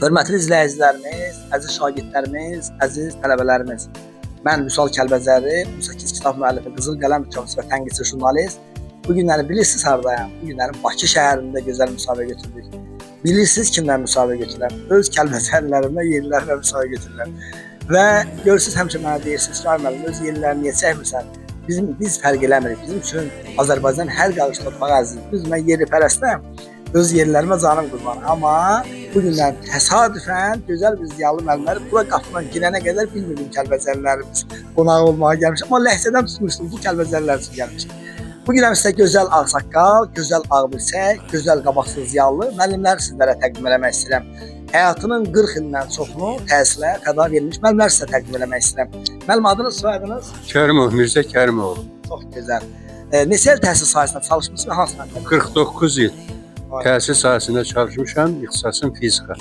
Hörmətli izləyicilərimiz, əziz şagirdlərimiz, əziz tələbələrimiz. Mən Vüsal Kəlbəzərli, 18 kitab müəllifi, Qızıl Qələm mükafatı və tənqidçi jurnalist. Bu günləri bilirsiniz hardayam? Bu günləri Bakı şəhərində gözəl müsahibə götürdük. Bilirsiniz kimdən müsahibə götürürəm? Öz Kəlbəcərlərimlə, yerlilərlə müsahibə götürürəm. Və görürsüz həmişə mənə deyirsiniz ki, ay müəllim, öz yerlilərini niyə çəkmirsən? Biz fərq eləmirik. Bizim üçün Azərbaycan hər qarış torpağı əzizdir. Biz mən yerlipərəstəm. Öz yerlərimə canım qurban. Amma bu günlər təsadüfən gözəl bir ziyalı müəllimləri bura qapıdan girənə qədər bilmirdim Kəlbəcərlilərimiz qonaq olmağa gəlmiş. Amma ləhcədən tutmuşdum ki, Kəlbəcərlilər üçün gəlmiş. Bu gün həm sizə gözəl ağsaqqal, gözəl ağbilsək, gözəl qabaqsız ziyalı müəllimləri sizlərə təqdim eləmək istəyirəm. Həyatının 40 ildən çoxunu təhsilə fəda verilmiş müəllimlər sizə təqdim eləmək istəyirəm. Müəllim adınız, soyadınız? Kərimov, Mirzə Kərimov. Çox gözəl. Neçə il təhsil sahəsində çalışmısınız və hansı məktəbdə? 49 il təhsil sahəsində çalışmışam, ixtisasım fizika.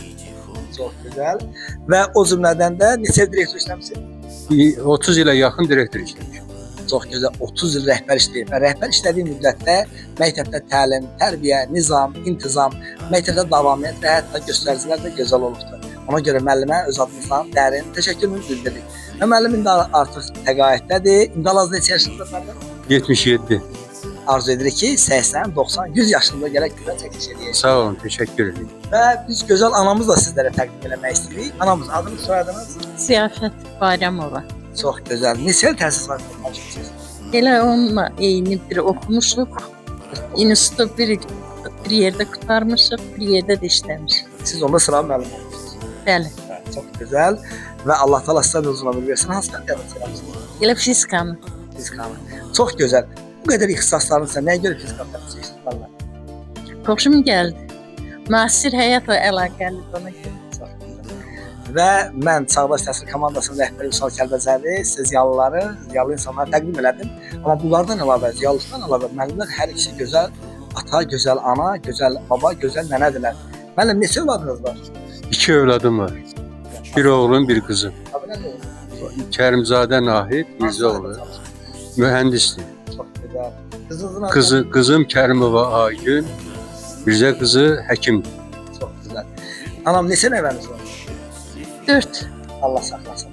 Çox gözəl. Və o cümlədən də neçə il direktor işləmisiniz? 30 ilə yaxın direktor işləmişəm. Çox gözəl. 30 il rəhbər işləyib. Və rəhbər işlədiyi müddətdə məktəbdə təlim, tərbiyə, nizam, intizam, məktəbdə davamiyyət və hətta göstəricilər də gözəl olubdur. Ona görə müəllimə öz adımızdan dərin təşəkkürümüzü bildiririk. Və müəllim indi artıq təqaüddədir. İndi hal-hazırda neçə yaşınızda müəllim? 77. Arzu edirik ki, 80, 90, 100 yaşında gələk gözəl çəkiliş eləyək. Sağ olun, təşəkkür edirəm. Və biz gözəl anamızla sizlərə təqdim eləmək istəyirik. Anamız adınız, soyadınız? Ziyafət Bayramova. Çox gözəl. Neçə il təhsil sahəsində çalışmısınız? Elə onunla eyni bir oxumuşuq. İnstitutda bir yerdə qurtarmışıq, bir yerdə də işləmişik. Siz onda sıralı müəllim olmuşsunuz. Bəli. Bəli, çox gözəl və Allah Taala sizə də uzun ömür versin. Hansı fəndə seçmisiniz? Elə fizikanı. Fizikanı. Çox gözəl. Bu qədər ixtisasların sən nəyə görə fizika fənni seçdin müəllim? Xoşum gəldi. Müasir həyatla əlaqəlidir ona görə. Çox gözəl. Və mən Çağdaş Təhsil komandasının rəhbəri Vüsal Kəlbəzərli sizə ziyalıları, ziyalı insanları təqdim elədim. Amma bunlardan əlavə, ziyalılıqdan əlavə müəllimlər hər ikisi gözəl ata, gözəl ana, gözəl baba, gözəl nənədirlər. Müəllim neçə övladınız var? 2 övladım var. Bir oğlum, bir qızım. Adı nədir? Kərimzadə Nahid Mirzəoğlu, mühəndisdir. Çox gözəl. Qızınızın adı? Qızı, qızım Kərimova Aygün, Mirzə qızı həkimdir. Çox gözəl. Anam neçə nəvəniz var? 4. Allah saxlasın.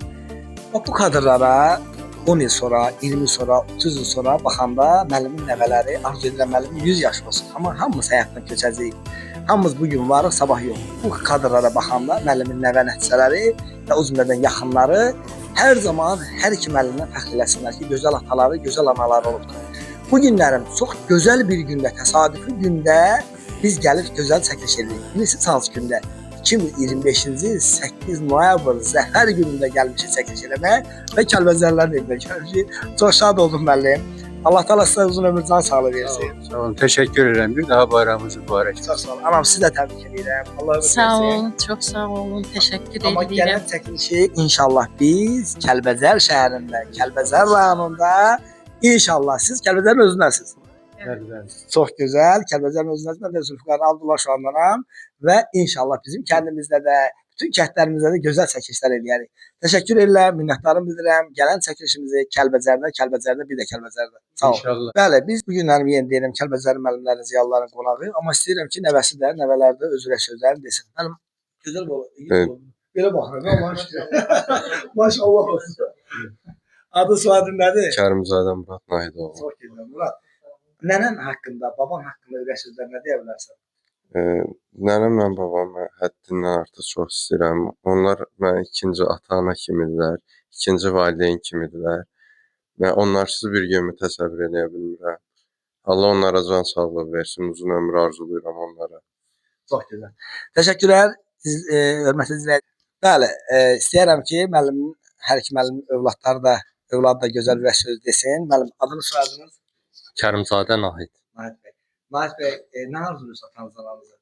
Bax bu kadrlara 10 il sonra, 20 il sonra, 30 il sonra baxanda müəllimin nəvələri, arzu edirəm müəllimin 100 yaşı olsun. Amma hamımız həyatdan köçəcəyik. Hamımız bu gün varıq, sabah yox. Bu kadrlara baxanda müəllimin nəvə nəticələri və o cümlədən yaxınları hər zaman hər iki müəllimdən fəxr eləsinlər ki, gözəl ataları, gözəl anaları olubdur. Bu günlərim çox gözəl bir gündə, təsadüfi gündə biz gəlib gözəl çəkiliş edirik. Bilirsiniz hansı gündə? 2025-ci il 8 noyabr Zəfər günündə gəlmişik çəkiliş eləməyə və Kəlbəcərlərin evinə gəlmişik. Çox şad oldum müəllim. Allah Taala sizə uzun ömür, can sağlığı versin. Sağ olun, təşəkkür edirəm. Bir daha bayramınız mübarək. Çox sağ olun. Anam sizi də təbrik edirəm. Allah ömür Sağ versin. olun, çox sağ olun. Təşəkkür Amma edirəm. gələn çəkilişi inşallah biz Kəlbəcər şəhərində, Kəlbəcər rayonunda inşallah siz Kəlbəcərin özündəsiniz. Bəli, bəli. Çox gözəl. Kəlbəcərin özündəsiniz. Mən də Zülfüqar Abdullah Şahandanam və inşallah bizim kəndimizdə də, bütün kəndlərimizdə də gözəl çəkilişlər eləyərik. Təşəkkür edirəm, minnətdarım bildirirəm. Gələn çəkilişimizi Kəlbəcərdə, Kəlbəcərdə, bir də Kəlbəcərdə. Sağ olun. İnşallah. Bəli, biz bu günlərim yenə deyirəm Kəlbəcərin müəllimlərinin, ziyalıların qonağı, amma istəyirəm ki, nəvəsi də, nəvələri də öz ürək sözlərini desin. Müəllim, gözəl olur. Evet. Belə baxıram, Allah'a şükür. Maşallah olsun. Adı soyadı nədir? Kərimzadə Murad Nahidoğlu. Çox gözəl, Murad. Nənən haqqında, baban haqqında ürək sözlər nə deyə bilərsən? Nənəmlə babamı həddindən artıq çox istəyirəm. Onlar mənə ikinci ata-ana kimidirlər, ikinci valideyn kimidirlər. Mən onlarsız bir günümü təsəvvür eləyə bilmirəm. Allah onlara can sağlığı versin, uzun ömür arzulayıram onlara. Çox gözəl. Təşəkkürlər, siz, hörmətli izləyicilər. Bəli, istəyirəm ki, müəllimin, hər iki müəllimin övladları da, övladı da gözəl ürək söz desin. Müəllim, adınız, soyadınız? Kərimzadə Nahid. Nahid bəy. Nahid bəy, nə arzulayırsınız atanızdan, ananızdan?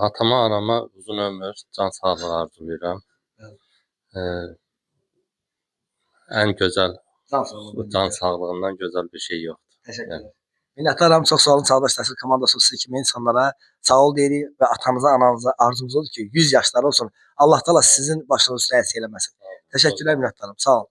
Atama, anama uzun ömür, can sağlığı arzulayıram. Evet. Ən gözəl Can sağlığı. can sağlığından gözəl bir şey yoxdur. Təşəkkürlər. Minnətdaram, çox sağ olun. Çağdaş Təhsil komandası sizi kimi insanlara sağ ol deyirik və atanıza, ananıza arzumuz odur ki, 100 yaşları olsun. Allah Taala sizin başınızı üstə əks eləməsin. Təşəkkürlər, minnətdaram. Sağ olun.